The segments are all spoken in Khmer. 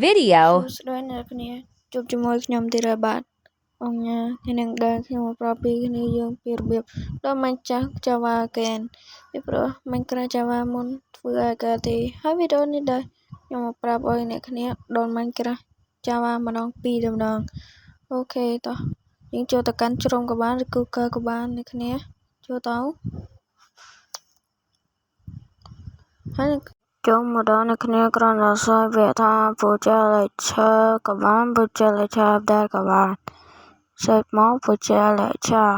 Video. សួស្តីអ្នកគ្នាជួបជាមួយខ្ញុំទៀតហើយបាទអង្គញាថ្ងៃនេះដែរខ្ញុំមកប្រាប់ពីគ្នាយើងពីរបៀបដល់ Minecraft Java again ពីព្រោះ Minecraft Java មុនធ្វើឲ្យកើតទេហើយវីដេអូនេះដែរខ្ញុំមកប្រាប់ឲ្យអ្នកគ្នាដល់ Minecraft Java ម្ដងពីរម្ដង OK តោះយើងចូលទៅកាន់Chrome ក៏បានឬ Google ក៏បានអ្នកគ្នាចូលទៅហើយចូលមកដល់អ្នកគ្នាគ្រាន់តែសើចពាក្យថា Pojav Launcher ក៏បាន Pojav Launcher Update ក៏បាន search មក Pojav Launcher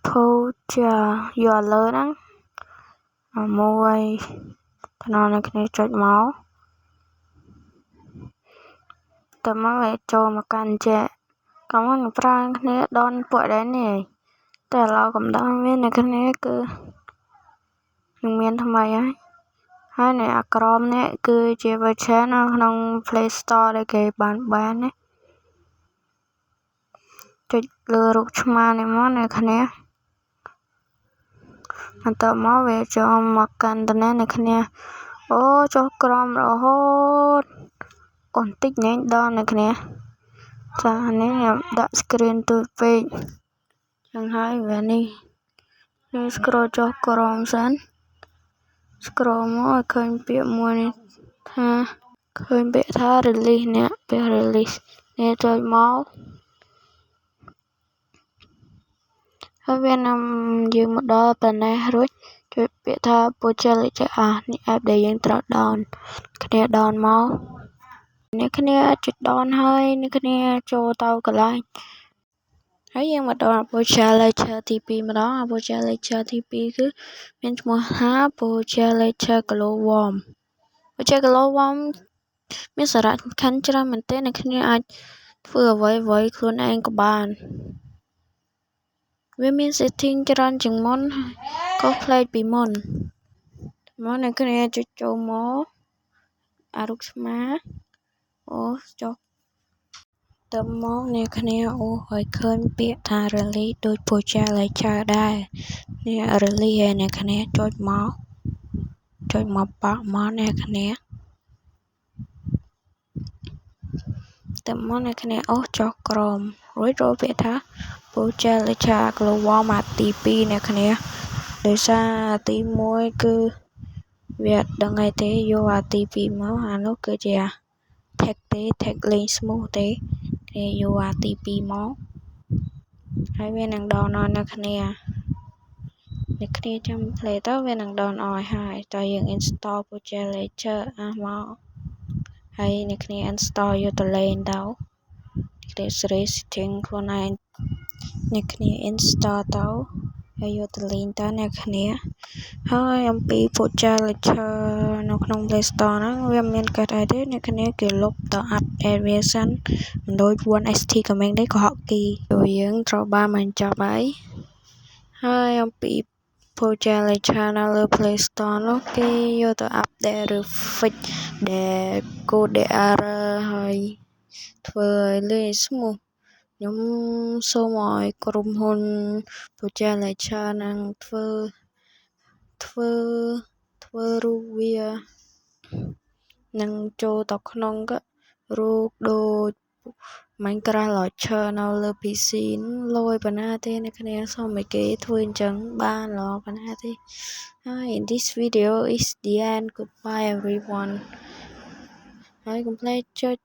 Pojav យកលើហ្នឹងមួយថ្នល់អ្នកគ្នាចុចមកតើមកវាចូលមកកាន់ចេះកុំមកប្រើគ្នាដនពួកដែរនេះតែឥឡូវកំដៅមានអ្នកគ្នាគឺនឹងមានថ្មីហើយហើយនៅអាក្រមនេះគឺជា version នៅក្នុង Play Store ដែលគេបានបានណាចុចលើរូបឆ្មានេះមកអ្នកគ្នាបន្ទាប់មកវាចូលមកកាន់តំណែងអ្នកគ្នាអូចុះក្រមរហូតអូនតិចញ៉ែងដល់អ្នកគ្នាចានេះខ្ញុំដាក់ screen ទូចពេកចឹងហើយវានេះនេះ scroll ចុះក្រោមសិន scroll មកឲ្យឃើញពាក្យមួយនេះថាឃើញពាក្យថា release នេះពាក្យ release នេះចុចមកហើយវានាំយើងមកដល់ប៉ុណ្ណេះរួចចុចពាក្យថា Pojav Launcher អានេះ app ដែលយើងត្រូវ down គ្នា down មកអ្នកគ្នាចុច down ហើយអ្នកគ្នាចូលទៅកន្លែងហើយយើងមកដល់ Pojav Launcher ទី2ម្ដង Pojav Launcher ទី2គឺមានឈ្មោះថា Pojav Launcher Glowworm Pojav Glowworm មានសារៈសំខាន់ច្រើនមែនទែនអ្នកគ្នាអាចធ្វើអ្វីអ្វីខ្លួនឯងក៏បានវាមាន setting ច្រើនជាងមុនក៏ប្លែកពីមុនមកអ្នកគ្នាចុចចូលមកអារូបឆ្មាអូចុះទៅមកអ្នកគ្នាអូឲ្យឃើញពាក្យថា release ដូច Pojav Launcher ដែរនេះ release ឯអ្នកគ្នាចុចមកចុចមកប៉មកអ្នកគ្នាទៅមកអ្នកគ្នាអូសចុះក្រោមរួចរកពាក្យថា Pojav Launcher Glowworm អាទី2អ្នកគ្នាដោយសារទី1គឺវាអត់ដឹងអីទេយកអាទី2មកអានោះគឺជា tag ទេ tag លេង smooth ទេគេយកអាទី2មកហើយវានឹងដល់ដល់អ្នកគ្នាអ្នកគ្នាចាំ play ទៅវានឹងដល់ឲ្យហើយតើយើង install Pojav Launcher អស់មកហើយអ្នកគ្នា install យកទៅលេងទៅគ្នាសេរី setting ខ្លួនឯងអ្នកគ្នា install ទៅហើយយកទៅលេងតើអ្នកគ្នាហើយអំពី Pojav Launcher នៅក្នុង Play Store ហ្នឹងវាមានកើតអីទេអ្នកគ្នាគេលុបទៅ update វាសិនមិនដូច 1ST Gaming ទេកុហកគីយើងត្រូវបានបញ្ចប់ហើយហើយអំពី Pojav Launcher នៅលើ Play Store នោះគេយកទៅ update ឬ fix ដែល code error ហើយធ្វើឲ្យលេង smooth ខ្ញុំសូមឲ្យក្រុមហ៊ុន Pojav Launcher នឹងធ្វើធ្វើធ្វើរូបវានឹងចូលទៅក្នុងរូបដូច Minecraft Launcher នៅលើ PC លយប៉ុណ្ណាទេអ្នកគ្នាសូមឲ្យគេធ្វើអញ្ចឹងបានល្អប៉ុណ្ណាទេហើយ this video is the end. Goodbye, everyone. ហើយកុំភ្លេចចុច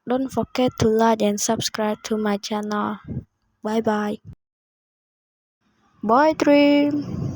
Don't forget to like and subscribe to my channel. Bye bye. Bye, dream.